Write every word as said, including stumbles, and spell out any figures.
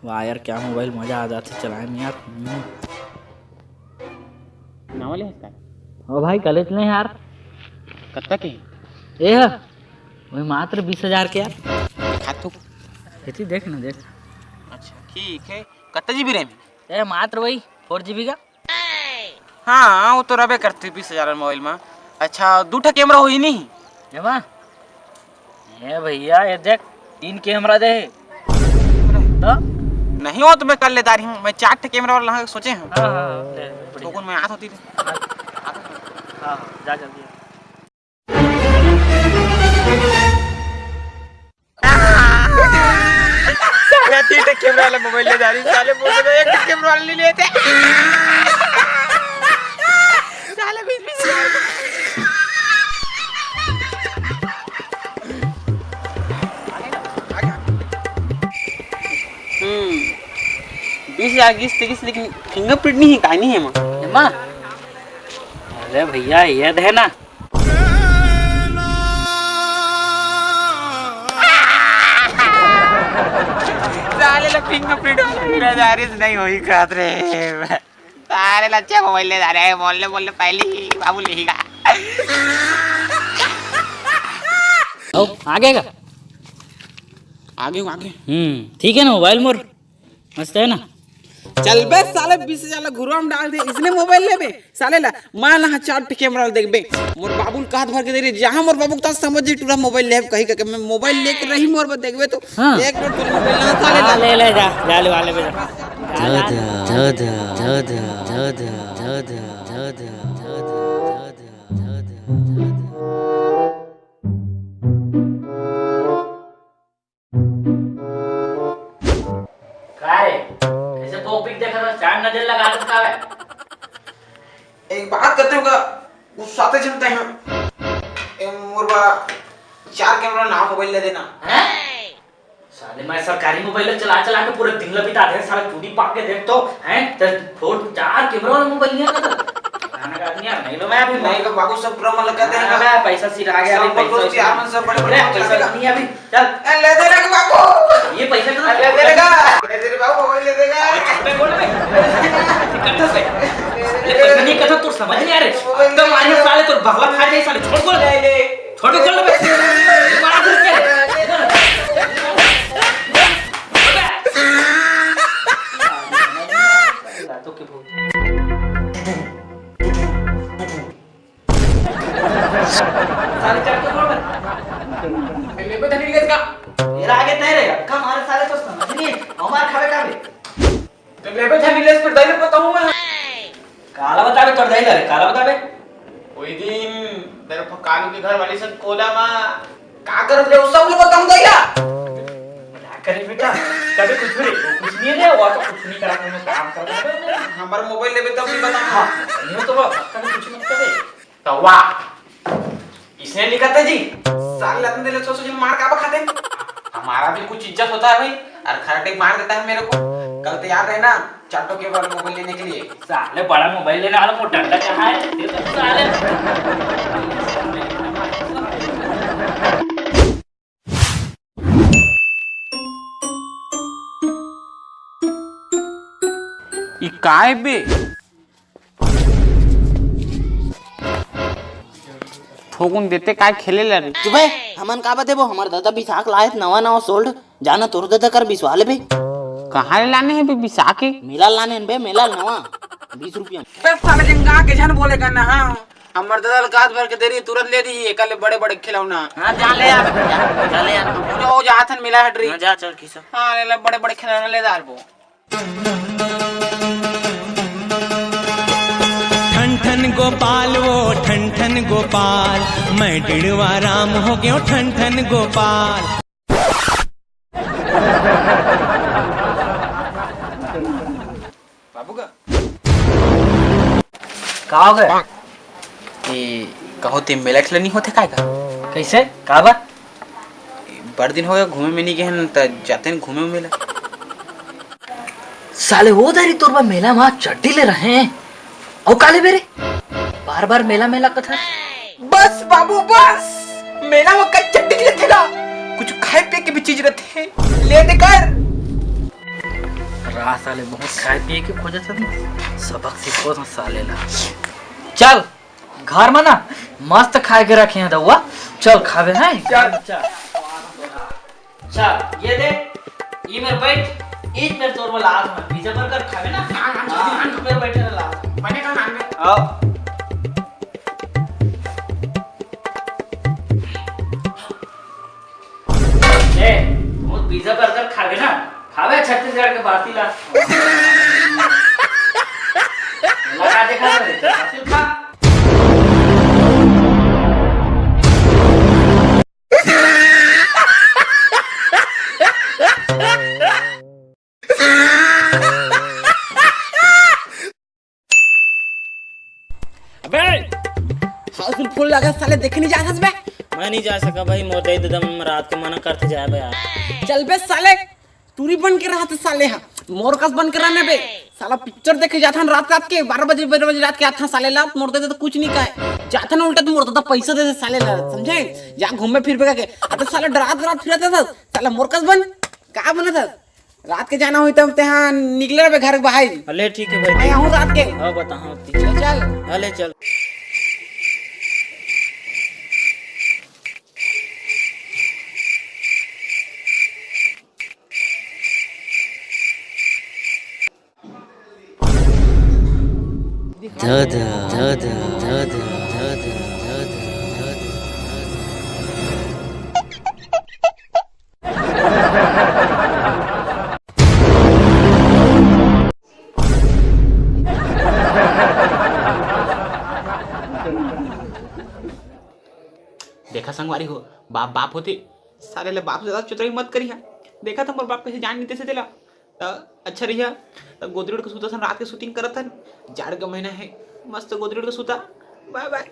वाह यार, क्या मोबाइल, मजा आ जाथे चलाए में यार। हम्म। नावा ले हस का? ओ भाई, कलेच नहीं यार। कत्ता के? ए ह, वही मात्र बीस हजार के यार। देखा तो। एती देख ना, देख। अच्छा, ठीक है। कत्ता जीबी रैम? ए, मात्र वही फोर जीबी का। हाँ, वो तो रबे करथे बीस हजार मोबाइल में। अच्छा, दू ठा कैमरा होही नहीं? एमा? ए भैया, ये देख, तीन कैमरा दे हे। तो? नहीं हो तो मैं कर लेता रही हूँ, मैं चार ठे कैमरा वाला लगा के सोचे हूँ। हाँ, हाँ, हाँ, ले, ले, तो बढ़िया। कौन मैं आत होती थी? हाँ, हाँ, जा जल्दी आ। साले तीन ठे कैमरा वाला मोबाइल ले जा रही, साले बोल रहे एक ठे कैमरा वाला ले लेते। साले बीस बीस हजार। हम्म, बीस हजार किस्त, किस्त, लेकिन फिंगरप्रिंट नहीं है, काहे नहीं है माँ? एमा? अरे भैया, ये दे ना। साले ला फिंगरप्रिंट नहीं होही कहत रे। साले ला अच्छा मोबाइल ले जा रहे हैं, बोलने, बोलने पहले ही बाबू लेगा। ओ, आगे का? आगे हूँ, आगे। हम्म, ठीक है ना, मोबाइल मोर मस्त है ना? चल बे साले, बीस हजार ला घुरवा में डाल दे, इसने मोबाइल लेबे साले ला। मैं ना चार ठे कैमरा देखबे, मोर बाबू ल हाथ भर के दे रहे, जहाँ मोर बाबू का समझ जी टूरा मोबाइल लेब कही करके, मैं मोबाइल लेके रही मोर बर देखबे तो। हाँ। एक मिनट, तोर मोबाइल ना साले हाँ, ला। ले, ले, जा, जा, ले, वाले पे जा। जा, जा, जा, जा। का रे? कैसे पोक पिक देखत हस? चार नजर लगा दस का बे? एक बात करते होगा, गुस्साते झन तैं ह। ए मोर बा चार कैमरा ना मोबाइल ले देना। हैं? साले मैं सरकारी मोबाइल चला चला के पूरे दिन ल बिता दे, साला चूड़ी पाक के देख तो, हैं? ते फोन चार कैमरा वाला मोबाइल नहीं आता तो? खाना का आदमी यार, नहीं लो मैं अभी। नहीं तो बाबू सब पूरा मन लगा देगा। अबे पैसा सिर आ गया, अभी सब पैसा दोस्त यार मन सब बड़े बड़े अरे, पैसा नहीं है अभी। चल। ए, ले दे रे बाबू। ये पैसा कहाँ ले दे रे का? ले दे रे बाबू, मोबाइल ले देगा। अबे बोल बे। इकट्ठा से। ये पैसा नहीं, कथा तोर समझ नहीं आ रहे। अब तो मारिया साले, तोर बगला फाड़ जाए साले, छोड़ बोल। ले, ले। छोड़ बोल बे। मार दे। ले, ले। तो के बोल। साले चल के बोल बे। लेबे धनी लेस का? ये आगे तय रे, अक्का मारे साले तो समझ नहीं, हमार खावे का बे? तो लेबे धनी लेस, फिर दाई बताऊं मैं। काला बताबे तोर दाई ला रे, काला बताबे। ओई दिन दरफ कालू के घर वाली से कोला मा का कर दे, सब लोग बताऊं दाई ला। मजाक करे बेटा, कभी कुछ भी नहीं, कुछ नहीं है, वो तो कुछ नहीं करा, कोनो काम कर रहा है। हमारा मोबाइल लेबे तब भी बताऊं। हाँ, नहीं हो तो बस, कभी कुछ मत करे। तो वाह, इसने लिखा था जी, साल लगन दे ले सौ सौ जी मार का खाते। हमारा भी कुछ इज्जत होता है भाई, और खराटे मार देता है मेरे को। कल तैयार रहना, चाटो के बड़ा मोबाइल लेने के लिए। साले बड़ा मोबाइल लेने वाला मोटा अंडा कहाँ है? ये तो साले। ई काय बे? थोकुन देते काय खेले ला रे? चुप है, हमन का बतेबो, हमर दादा बिसाख लायत नवा नवा सोल्ड, जाना तोर दादा कर बिसवा लेबे। कहाँ ले लाने हैं बे बिसा के? मेला लाने हैं बे, मेला नवा, बीस रुपया। बे साले जिंगा के झन बोले करना, हाँ। हमर दादा ल गात भर के देरी तुरंत ले दी, एकर ले बड़े बड़े खिलौना। हाँ, जा ले आ, जा, जा ले आ। जो जाथन मिला हटरी। हाँ, जा चल किसा। हाँ, ले ले बड़े बड़े खिलौना ले डालबो। ठन ठन गोपाल वो ठन ठन गोपाल, मैं डिड़वा राम हो गयो ठन ठन गोपाल। बाबू का? का हो गए? ए, कहो ते मेला ठेला नहीं होते काय का? कैसे? का बा? बड़ दिन हो गया घूमे में नहीं गए हैं, त जाते हैं घूमे मेला। साले वो दारी तोर बा मेला मा चड्डी ले रहे हैं। अउ का लेबे रे? बार बार मेला मेला कथा। बस बाबू बस, मेला में कई चड्डी लेथे गा, कुछ खाए पिए के भी चीज रहथे, ले दे कर। रहा साले बहुत खाए पिए के खोजत हन, सबक सिखो ना साले ला। चल घर में ना मस्त खाए के रखे हैं दउआ, चल खावे हैं। चल चल चल, ये दे, ये मेरे बैठ, ये मेरे तोर वाला हाथ में पिज्जा बर्गर खावे ना। हाँ, हाँ, हाँ, हाँ। मेरे बैठे वाला हाथ। बने का नाम है? आओ। ए, वो पिज्जा बर्गर खावे ना, खावे छत्तीसगढ़ के बासी ला। लगा देखा ना रे, बासी खा। अबे, हाउसफुल फुल लगा साले, देखे नहीं जा सकबे? मैं नहीं जा सका भाई, मोर दई ददा मन रात के मना करते जाए बे यार। चल बे साले, टूरी बन के रहत साले हा। मोर कस बन के रहने बे। साला पिक्चर देखे जाथन रात रात के बारह बजे, बारह बजे रात के आथन साले ला, मोर ददा तो कुछ नहीं कहे। जाथन उल्टा तो मोर ददा पैसा दे दे साले ला, समझे? जा घूमे फिरबे के। अरे साला डरात डरात फिरत था साला, मोर कस बन। का बनत था? रात के जाना होई तब तेहा निकले रहे घर बाहर। अले ठीक है भाई। मैं आहूँ रात के। हाँ, बताओ। चल, चल। अले चल। दादा, दादा, दादा, दादा, दादा, दादा। देखा संगवारी हो, बाप बाप होते, साले ले बाप से ज्यादा चतुराई मत करिहा। देखा था मोर बाप कैसे जान लेते से तेला। त अच्छा रहिया, त गोदरी ओढ़ के सुता सन, रात के शूटिंग करत हन, जाड़ के महीना है, मस्त गोदरी ओढ़ के सुता। बाय बाय।